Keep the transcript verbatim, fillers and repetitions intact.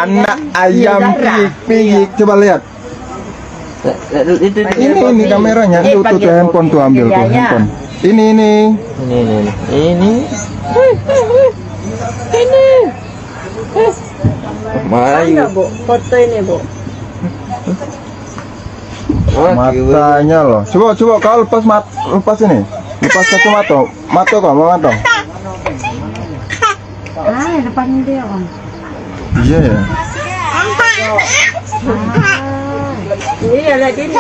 Anak ayam piik-piik, coba lihat. Itu, itu, ini, ini kameranya, itu tuh, tuh handphone tuh, ambil tuh handphone. Ini, ini. Ini, ini, ini. Ini. Ini. Mana, Bu? Foto ini, Bu. Matanya loh. Coba, coba kau lepas mat-, lepas ini. Lepas kacamata. Mata kau, mau mata. Ah, depan dia, Bang. Iya ya. Ah. Iya, lihat ini.